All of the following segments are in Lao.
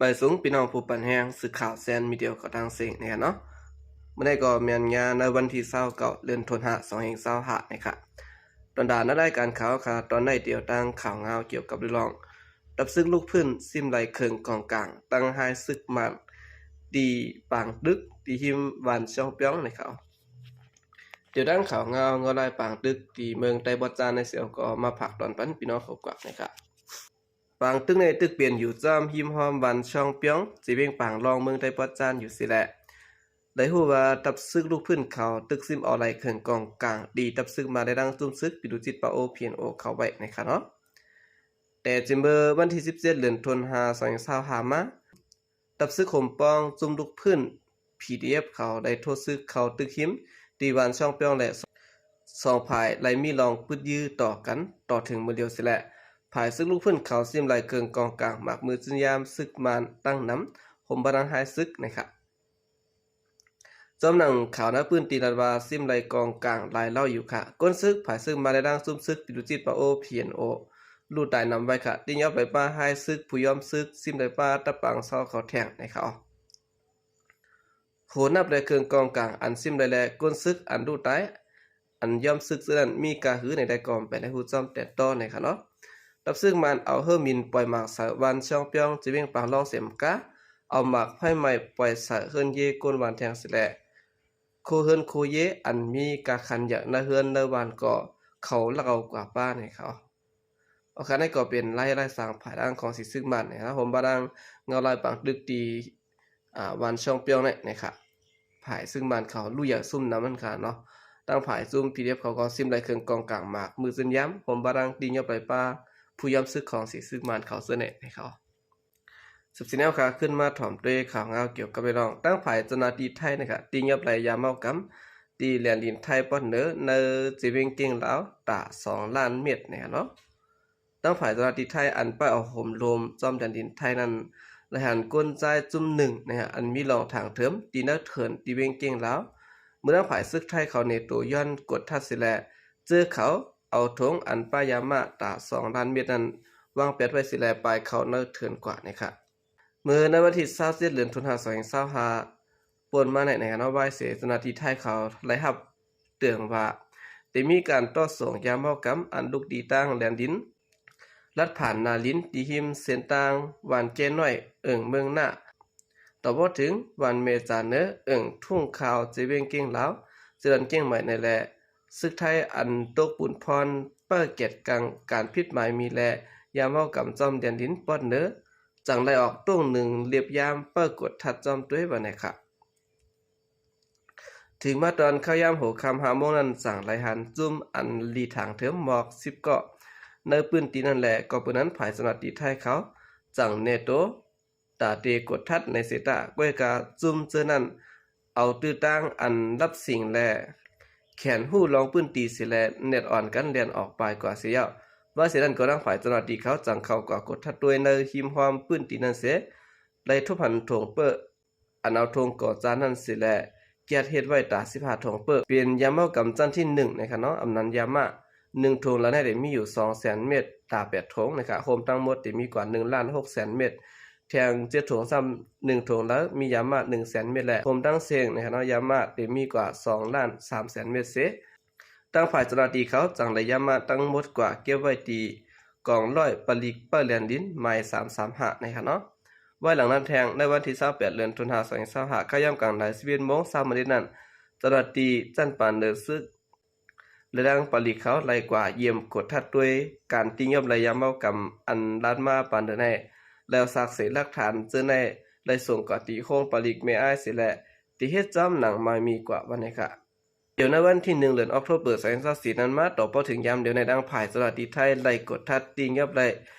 ບາຍສູງພີ່ນ້ອງຜູ້ປັນແຮງ ສື່ຂ່າວແຊນມີດຽວກໍທັງເສັງນີ້ເນາະ. ມື້ນີ້ກໍແມ່ນຍາມໃນວັນທີຊາວເກົ້າ ເດືອນຕຸລາ ສອງພັນຊາວຫ້ານີ້ ຕອນດານໃນລາຍການຂ່າວ ຕອນໃນດຽວຕັ້ງຂ່າວງາວກ່ຽວກັບເລື່ອງ ດັບຊຶກລຸກຟື້ນ ຊິມໄລ່ເຄື່ອງກອງກາງ ຕັ້ງຮ້າຍຊຶກມານ ຕີປາງຕຶກ ທີ່ຮິມວານຊອງປຽງນີ້. ດຽວຕັ້ງຂ່າວງາວ ເງົາລາຍປາງຕຶກ ທີ່ເມືອງໄຕບວດຈານໃນເຊວ ກໍມາຝາກຕອນປັນພີ່ນ້ອງເຂົາກວ່ານີ້. ປາງຕຶກໃນຕຶກເປັນຢູ່ຈ້ອມຮິມຮ່ອມວັນຊ່ອງປຽງ ເຈເວັງປາງລອງ ເມືອງໄຕປອດຈານຢູ່ຊີ້ແຫຼະ. ໄດ້ຮູ້ວ່າດັບຊຶກລຸກຟື້ນເຂົາຕຶກຊິມເອົາໄລ່ເຄື່ອງກອງກາງ ທີ່ດັບຊຶກມາໄດ້ດັ່ງຈຸ້ມຊຶກ ປີດູຈິດປາໂອ PNO ເຂົ້າໄວ້ໃນຂະເນາະ. ແຕ່ຈະເມື່ອວັນທີສິບເຈັດ ເດືອນຕຸນຫາ ສອງພັນຊາວຫ້າມາ ດັບຊຶກໂຮມປ້ອງຈຸ້ມລຸກຟື້ນ PDF ເຂົາໄດ້ໂທດຊຶກເຂົ້າຕຶກຮິມ ທີ່ວັນຊ່ອງປຽງ ແລະ ສອງຝ່າຍໄດ້ມີລອງປຶດຢື້ຕໍ່ກັນຕໍ່ເຖິງມື້ດຽວຊີ້ແຫຼະ. ຝ່າຍຊຶກລຸກຟື້ນເຂົາຊິມໄລ່ເຄື່ອງກອງກາງ ໝາກມືຈືນຍາມຊຶກມານຕັ້ງນຳ ໂຮມບັນດາງຮ້າຍຊຶກນີ້. ຈອມໜັງຂ່າວໃນພື້ນທີ່ລາດວ່າ ຊິມໄລ່ກອງກາງຫຼາຍເຫຼົ່າຢູ່ຂະ. ກົ້ນຊຶກ ຝ່າຍຊຶກມາໄດ້ດັ່ງຈຸ້ມຊຶກ ປີດູຈິດປາໂອ PNO ລູ້ຕາຍນຳໄວ້ຂະ. ຕີຫຍັບໄລ່ປາຮ້າຍຊຶກ ຜູ້ຍອມຊຶກ ຊິມໄລ່ປາຕະປາງເຊົາເຂົາແທງໃນຂະ. ໂຫ ນັບແລະເຄື່ອງກອງກາງອັນຊິມໄລ່ແລະ ກົ້ນຊຶກອັນລູ້ຕາຍ ອັນຍອມຊຶກເຊິ່ງນັ້ນ ມີກາຫືໃນໃດກໍໄປໄດ້ຮູ້ຈ້ອມແຕ່ຕໍ່ໃນຂະເນາະ. ດັບຊຶກມານເອົາເຮີມິນປ່ອຍໝາກໃສ່ວັນຊ່ອງປຽງ ເຈເວັງປາງລອງເສັມກາ ເອົາໝາກໄຟໄໝ້ປ່ອຍໃສ່ເຮືອນເຢກົ້ນວັນແທງຊີ້ແຫຼະ. ໂຄເຮືອນໂຄເຢ ອັນມີກາຂັນຢາກໃນເຮືອນໃນວັນກໍເຂົາລັກເອົາກວ່າປາໃນຂະ. ໂອເຄ ນັ້ນກໍເປັນລາຍ ລາຍສາງພາຍຫຼັງຂອງສີຊຶກມານນະ ໂຮມບັນດາງເງົາລາຍປາງຕຶກທີ່ ອ່າ ວັນຊ່ອງປຽງນີ້ນະ. ຝ່າຍຊຶກມານເຂົາລູ້ຢາກຊຸ່ມນຳມັນຂະເນາະ. ທາງຝ່າຍຊຸ່ມ PDF ເຂົາກໍຊິມໄລ່ເຄື່ອງກອງກາງ ໝາກມືຈືນຍາມ ໂຮມບັນດາງຕີຫຍັບໄລ່ປາຜູ້ຍອມຊຶກຂອງສີຊຶກມານເຂົາເຊິ່ງນີ້ນະ. ສືບສຽນແນວຂາຂຶ້ນມາຖອມດ້ວຍຂ່າວງາວກ່ຽວກັບເລື່ອງ ທາງຝ່າຍເຈົ້າໜ້າທີ່ໄທນະຄະ ຕີຫຍັບໄລ່ຢາເມົາກຳ ທີ່ແດນດິນໄທປອດເໜືອ ໃນເຈເວັງເກັ່ງລາວ ຕາສອງລ້ານເມັດນະເນາະ. ທາງຝ່າຍເຈົ້າໜ້າທີ່ໄທ ອັນໄປເອົາໂຮມລົມຈ້ອມແດນດິນໄທນັ້ນ ໄດ້ຫັນຄົນຊາຍຈຸ້ມໜຶ່ງນະ ອັນມີລອງທາງເທີມ ທີ່ໃນເຖິນທີ່ເວັງເກັ່ງລາວ ເມື່ອທາງຝ່າຍຊຶກໄທເຂົາເນໂຕຍ້ອນກວດທັດຊີ້ແລະ ເຈີເຂົາເອົາຖົງອັນປ້າຍຢາມະຕາສອງລ້ານເມັດນັ້ນ ວາງແປດໄວ້ຊີ້ແລະ ປາຍເຂົ້າໃນເຖິນກວ່ານະຄະ. ເມື່ອໃນວັນທີຊາວເຈັດ ເດືອນຕຸນຫາ ສອງພັນຊາວຫ້າ ປົນມາໃນໃນງານເອົາໄວ້ເສ ເຈົ້າໜ້າທີ່ໄທເຂົາໄດ້ຮັບເຕືອນວ່າ ໄດ້ມີການຕໍ່ສົ່ງຢາເມົາກຳ ອັນລຸກຕີຕາງແດນດິນ ລັດຜ່ານນາລິນ ທີ່ຮິມເສັ້ນທາງວັນແກ້ນ້ອຍ ເອີ່ງເມືອງນາ ຕໍ່ບໍ່ເຖິງວັນແມ່ຈາເໜີ ເອີ່ງທຸ່ງຂາວ ເຈເວັງເກັ່ງລາວ ເຈເວັງເກັ່ງໃໝ່ນີ້ແຫຼະ. ຊຶກໄທອັນຕົກປຸນພອນ ເປີດກຽດກັງການຜິດໝາຍມີແລະ ຢາເມົາກຳຈ້ອມແດນດິນປອດເໜືອ ຈັ່ງໄດ້ອອກຕົງໜຶ່ງລຽບຢາມ ເປີດກວດທັດຈ້ອມດ້ວຍວ່າແນວຂະ. ເຖິງມາຕອນເຂົ້າຢາມຫົວຄ່ຳຫ້າໂມງນັ້ນ ຈັ່ງໄດ້ຫັນຈຸ້ມອັນລີທາງເທີມໝອກສິບເກາະ ໃນພື້ນທີ່ນັ້ນແລະ ກໍເປັນນັ້ນ ຝ່າຍເຈົ້າໜ້າທີ່ໄທເຂົາຈັ່ງແນໂຕ ຕາເຕກວດທັດໃນເສຕາ ກ້ວຍກາຈຸ້ມເຈີນັ້ນ ເອົາຕື້ຕາງອັນລັບສິງແລະ ແຂນຮູ້ລອງພື້ນທີ່ເສແລະ ແນດອອນກັນແລ່ນອອກປາຍກວ່າເສຍ. ວ່າເສນັ້ນກໍທາງຝ່າຍເຈົ້າໜ້າທີ່ເຂົາຈັ່ງເຂົ້າກວດກວດທັດດ້ວຍໃນຮິມຮ່ອມພື້ນທີ່ນັ້ນເສ ໄດ້ທົບຫັນຖົງເປິ້ ອັນເອົາຖົງກໍ່ຈານນັ້ນເສແລະ ກຽດເຮັດໄວ້ຕາສິບຫ້າຖົງເປິ້ ເປັນຢາເມົາກຳຊັ້ນທີໜຶ່ງນະຄະເນາະ. ອຳນານຢາມະ ໜຶ່ງຖົງລະໃນໄດ້ມີຢູ່ສອງແສນເມັດ ຕາແປດຖົງນະຄະ ໂຮມທັງໝົດໄດ້ມີກວ່າໜຶ່ງລ້ານຫົກແສນເມັດ. ແທງເຈັດຖົງຊ້ຳ ໜຶ່ງຖົງລະມີຢາມະໜຶ່ງແສນເມັດ ແລະ ໂຮມທັງເສັງນະຄະເນາະ ຢາມະໄດ້ມີກວ່າສອງລ້ານສາມແສນເມັດເສ. ທາງຝ່າຍເຈົ້າໜ້າທີ່ເຂົາຈັ່ງໄດ້ຢາມະທັງໝົດກວ່າເກັບໄວ້ທີ່ກອງຮ້ອຍປະລິກເປີແລນດິນ ໝາຍສາມສາມຫ້ານະຄະເນາະ. ໄວ້ຫຼັງນັ້ນແທງ ໃນວັນທີຊາວແປດ ເດືອນຕຸນຫາ ສອງພັນຊາວຫ້າ ເຂົ້າຍາມກາງໃນສິບເອັດໂມງຊາວນາທີນັ້ນ ເຈົ້າໜ້າທີ່ຊັ້ນປານເໜືອຊຶກ ແລະ ທາງປະລິກເຂົາໄລ່ກວາດຢ້ຽມກວດທັດດ້ວຍການຕີຫຍັບໄລ່ຢາເມົາກຳອັນລາດມາປານເດີໃນ ແລ້ວຊາກເສຫຼັກຖານເຈີໃນ ໄດ້ສົ່ງກວາດທີ່ໂຮງປະລິກແມ່ອາຍເສແລະ ທີ່ເຮັດຈ້ອມໜັງມາມີກວ່າວັນໃນກະ. ດຽວໃນວັນທີໜຶ່ງ ເດືອນອອກໂທເບີ ສອງພັນຊາວສີ່ນັ້ນມາ ຕໍ່ພໍເຖິງຍາມດຽວໃນ ທາງຝ່າຍເຈົ້າໜ້າທີ່ໄທໄລ່ກວດທັດ ຕີຫຍັບໄລ່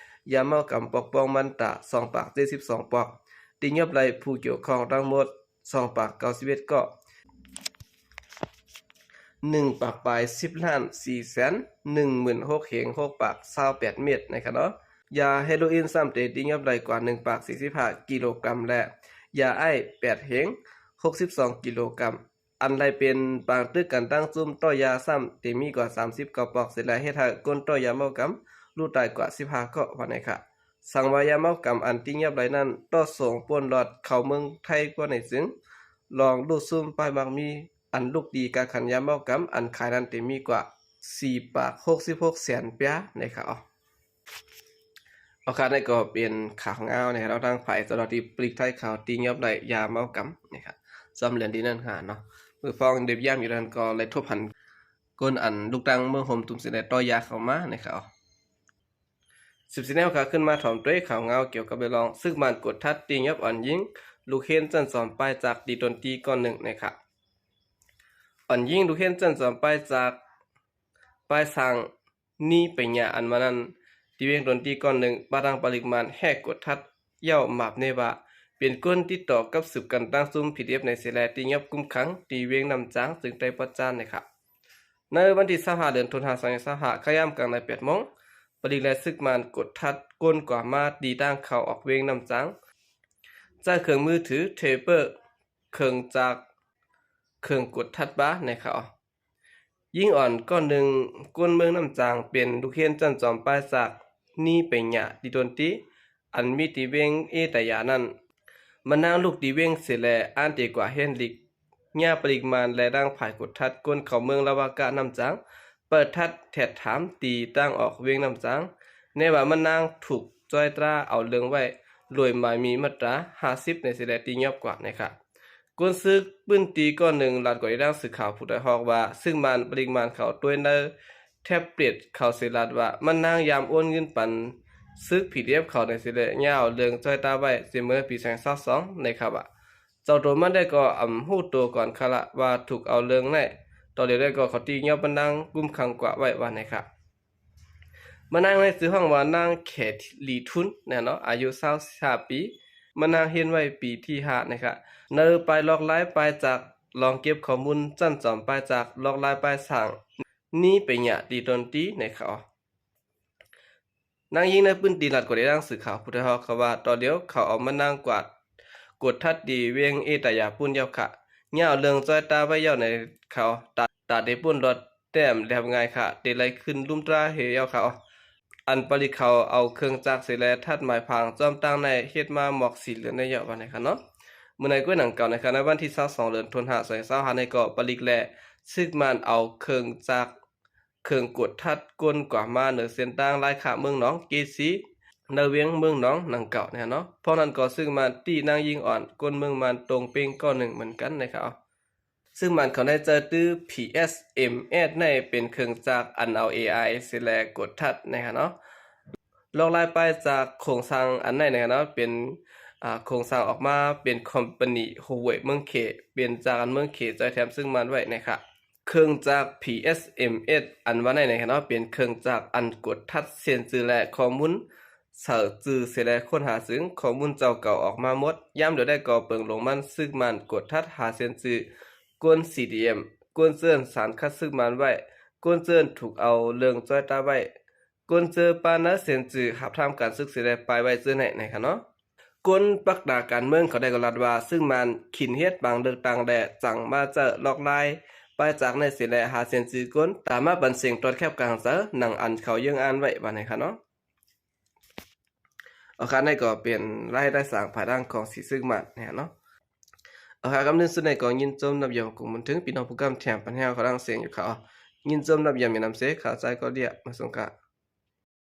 ຢາເມົາກຳປອກປ້ອງມັນຕາ ສອງປາກເຈັດສິບສອງປອກ ຕີຫຍັບໄລ່ຜູ້ກ່ຽວຂ້ອງທັງໝົດ ສອງປາກເກົ້າສິບເອັດເກາະ ໜຶ່ງປາກປາຍສິບລ້ານສີ່ແສນໜຶ່ງໝື່ນຫົກເຮັງຫົກປາກຊາວແປດເມັດນະຄະເນາະ. ຢາເຮໂຣອິນຊ້ຳເຕຕີຫຍັບໄດ້ກວ່າໜຶ່ງປາກສີ່ສິບຫ້າກິໂລກຣາມ ແລະ ຢາໄອສ໌ແປດເຮັງຫົກສິບສອງກິໂລກຣາມ. ອັນໄດ້ເປັນປາງຕຶກກັນຕັ້ງຊຸມຕໍ່ຢາຊ້ຳເຕມີກວ່າສາມສິບເກົ້າປອກເສແລະ ເຮັດໃຫ້ຄົນຕໍ່ຢາເມົາກຳລູກຕາຍກວ່າສິບຫ້າເກາະວ່າໃນຂະ. ສັງວ່າຢາເມົາກຳອັນຕີງຍັບໄດ້ນັ້ນ ຕໍ່ສົ່ງປົນລອດເຂົ້າເມືອງໄທກວ່າໃນຈຶ່ງ ລອງດູດຊູມປ້າຍໝາກມີ ອັນລູກດີກາກຂັນຢາເມົາກຳອັນຂາຍນັ້ນເຕັມມີກວ່າ ສີ່ປາກຫົກສິບຫົກແສນປຽນະຄະ. ເອົາ ເອົາ ຄະ ນັ້ນກໍເປັນຂ່າວງາວນະຄະ ເນາະ ທາງຝ່າຍເຈົ້າໜ້າທີ່ປະລິກໄທເຂົາຕີງຍັບໄດ້ຢາເມົາກຳນະຄະ ສຳເລັດດີນັ້ນຄະເນາະ. ມື້ຟ້ອງໄດ້ຢ້າມຢູ່ນັ້ນກໍໄດ້ພົບຫັນຄົນອັນລຸກຕັ້ງເມືອງໂຮມຕຸມສິໄດ້ຕໍ່ຢາເຂົ້າມານະຄະ. ສືບສຽນແນວຂາຂຶ້ນມາຖອມຕົວເອງ ຂ່າວງາວກ່ຽວກັບເລື່ອງ ຊຶກມານກົດທັດຕີງຍັບອ່ອນຍິງລູກຮຽນຊັ້ນສອງປາຍຈາກຕີໂຕນຕີກ່ອນໜຶ່ງນະຄະ. ອ່ອນຍິງລູກຮຽນຊັ້ນສອງປາຍຈາກປາຍສ້າງໜີໄປຫຍາອັນວ່ານັ້ນ ທີ່ວຽງໂຕນຕີກ່ອນໜຶ່ງ ປະທາງປະລິກມານແຮກກົດທັດ ເຍົາະມາບແນ່ວ່າ ເປັນຄົນຕິດຕໍ່ກັບສືບກັນຕັ້ງຊຸມ ພີດີເອັຟ ໃນເສແລ ຕີງຍັບຄຸມຂັງທີ່ວຽງນ້ຳຈາງ ເຊິ່ງໄດ້ປະຈານນະຄະ. ໃນວັນທີຊາວຫ້າ ເດືອນຕຸລາ ສອງພັນຊາວຫ້າ ຂະຍາມກາງໃນ ແປດໂມງ ປະລິກແລະຊຶກມານກົດທັດ ກົນກວ່າມາຕີທາງເຂົ້າອອກວຽງນ້ຳຈາງ ໃຊ້ເຄື່ອງມືຖື ເທເປີ ເຄື່ອງຈັກ ເຄື່ອງກົດທັດບານະຄະ. ຍິງອ່ອນກ່ອນໜຶ່ງ ຄົນເມືອງນ້ຳຈາງ ເປັນລູກຮຽນຊັ້ນສອງປາຍຈາກໜີໄປຫຍາຕີໂຕນຕີ ອັນມີທີ່ວຽງເອຕາຢານັ້ນ ມານາງລຸກຕີວຽງເສແລ ອັນເຕກວ່າຮຽນຫຼີກ ຍາປະລິກມານ ແລະ ທາງຝ່າຍກົດທັດ ກົນເຂົ້າເມືອງລະວະກະນ້ຳຈາງ ປະທັດແທດຖາມຕີທາງອອກວຽງນ້ຳຈາງ ແນ່ວ່າມານາງຖືກຈ້ອຍຕາເອົາເລື່ອງໄວ້ ໂດຍໝາຍມີມາດຕາຫ້າສິບໃນເສແລ ຕີງຍັບກວ່ານະຄະ. ຄົນຊຶກພື້ນທີ່ກ່ອນໜຶ່ງ ລາດກອນອີກທາງສື່ຂ່າວຜູ້ໄດ້ຮອກວ່າ ຊຶກມານປະລິກມານເຂົ້າຕົວະໃນແທັບເລັດເຂົາເສລາດວ່າ ມານາງຢາມໂອນເງິນປັນຊຶກ ພີດີເອັຟ ເຂົາໃນເສແລ ຍາວເລື່ອງຈ້ອຍຕາໄວ້ ແຕ່ເມື່ອປີສອງພັນຊາວສອງນະຄະວ່າ ເຈົ້າໂຕມັນໄດ້ກໍອຳຮູ້ໂຕກ່ອນຄະລະວ່າຖືກເອົາເລື່ອງໃນ ຕໍ່ເດວໄດ້ກໍເຂົາຕີງຍັບມານາງກຸມຂັງກວ່າໄວ້ວ່ານະຄະ. ມານາງໃນຊື່ຮ້ອງວ່າ ນາງແຂລີທຸນນະເນາະ ອາຍຸຊາວຫ້າປີ ມານາງຮຽນໄວ້ປີທີຫ້ານະຄະ ໃນປາຍລອກລາຍປາຍຈາກລອງເກັບຂໍ້ມູນຊັ້ນສອງປາຍຈາກລອກລາຍປາຍສ້າງໜີໄປຫຍາຕີໂຕນຕີນະຄະ. ນາງຍິງໃນພື້ນທີ່ລາດກອນອີກທາງສື່ຂ່າວຜູ້ໄດ້ຮອກເຂົາວ່າ ຕໍ່ດຽວເຂົາເອົາມານາງກວາດ ກົດທັດທີ່ວຽງເອຕາຢາພຸ້ນເຍົາຄະ ຍາວເລື່ອງຈ້ອຍຕາໄວ້ເຍົາໃນເຂົາ ຕາ ຕາເດປຸ້ນລອດແຕ້ມແຫຼມງ່າຍຄະ ເດໄລຂຶ້ນລຸ່ມຕາເຮເຍົາຄະ. ອັນປະລິກເຂົາເອົາເຄື່ອງຈັກເສແລ ທັດໝາຍພາງ ຈ້ອມຕັ້ງໃນເຮັດມາໝອກສີ່ເດືອນໄດ້ເຍົາວ່ານະຄະເນາະ. ເມື່ອໃນກ້ວຍໜັງເກົ່ານະຄະ ໃນວັນທີຊາວສອງ ເດືອນຕຸລາ ສອງພັນຊາວຫ້າໃນກໍປະລິກແລ ຊຶກມານເອົາເຄື່ອງຈັກ ເຄື່ອງກົດທັດ ກົນກວ່າມາເໜີເສັ້ນທາງລາຍຄ້າເມືອງໜອງ ເກສີ ໃນວຽງເມືອງໜອງດັ່ງກ່າວນີ້ເນາະ. ພ້ອມນັ້ນກໍຊຶກມານຕີນາງຍິງອ່ອນ ຄົນເມືອງມານຕົງເປັງກ່ອນໜຶ່ງເໝືອນກັນນະຄະ. ຊຶກມານເຂົາໄດ້ໃຊ້ຕື້ ພີເອັສເອັມເອັສ ໃນເປັນເຄື່ອງຈັກອັນເອົາເອໄອເສແລກົດທັດນະຄະເນາະ. ລອກລາຍປາຍຈາກໂຄງສ້າງອັນໃນນະຄະເນາະ ເປັນ ອາ ໂຄງສ້າງອອກມາເປັນຄອມພານີໂຮເວຍເມືອງເຂ ເປັນຈາກອັນເມືອງເຂຈອຍແຖມຊຶກມານໄວ້ນະຄະ. ເຄື່ອງຈັກ ພີເອັສເອັມເອັສ ອັນວ່າໃນນະຄະເນາະ ເປັນເຄື່ອງຈັກອັນກົດທັດເຊັ່ນຈື່ ແລະ ຂໍ້ມູນເຊື່ອຖືເສແລ ຄົ້ນຫາເຊິ່ງຂໍ້ມູນເຈົ້າເກົ່າອອກມາໝົດ. ຍາມດຽວໃດກໍເປິງລົງມັນຊຶກມານກົດທັດຫາເຊັ່ນຈື່ ກົນຊີດີເອັມ ກົນເຈີນສານຄັດຊຶກມານໄວ້ ກົນເຈີນຖືກເອົາເລື່ອງຈ້ອຍຕາໄວ້ ກົນເຈີປານາເຊັ່ນຈື່ ຮັບທຳການຊຶກເສແລ ປາຍໄວ້ເຈີໃນນະຄະເນາະ. ຄົນປັກຕາການເມືອງເຂົາໄດ້ກໍລາດວ່າ ຊຶກມານຂີນເຮັດບັງເລືອກຕັ້ງແລະ ຈັ່ງມາເຈີລອກລາຍປາຍຈາກໃນເສແລ ຫາເຊັ່ນຈື່ ກົນຕາມມາປັນເສັງຕອດແຄບກາງເຈີ ດັ່ງອັນເຂົາເຢີ້ງອ່ານໄວ້ວ່ານະຄະເນາະ. ເອົາຄະ ນັ້ນກໍເປັນລາຍໄດ້ສ້າງພາຍຫຼັງຂອງສີຊຶກມານນະຄະເນາະ. ເອົາຄະ ຄຳໜຶ່ງສຸດໃນກໍຍິນຊົມນຳຢອມກົງບຸນເຖິງ ພີ່ນ້ອງຜູ້ກຳແຖມປັນແຮວຂອງດັງເສງຢູ່ຄະ. ຍິນຊົມນຳຢອມມີນຳເສ ຂ້າໃຈກໍດຽມາສົງກາ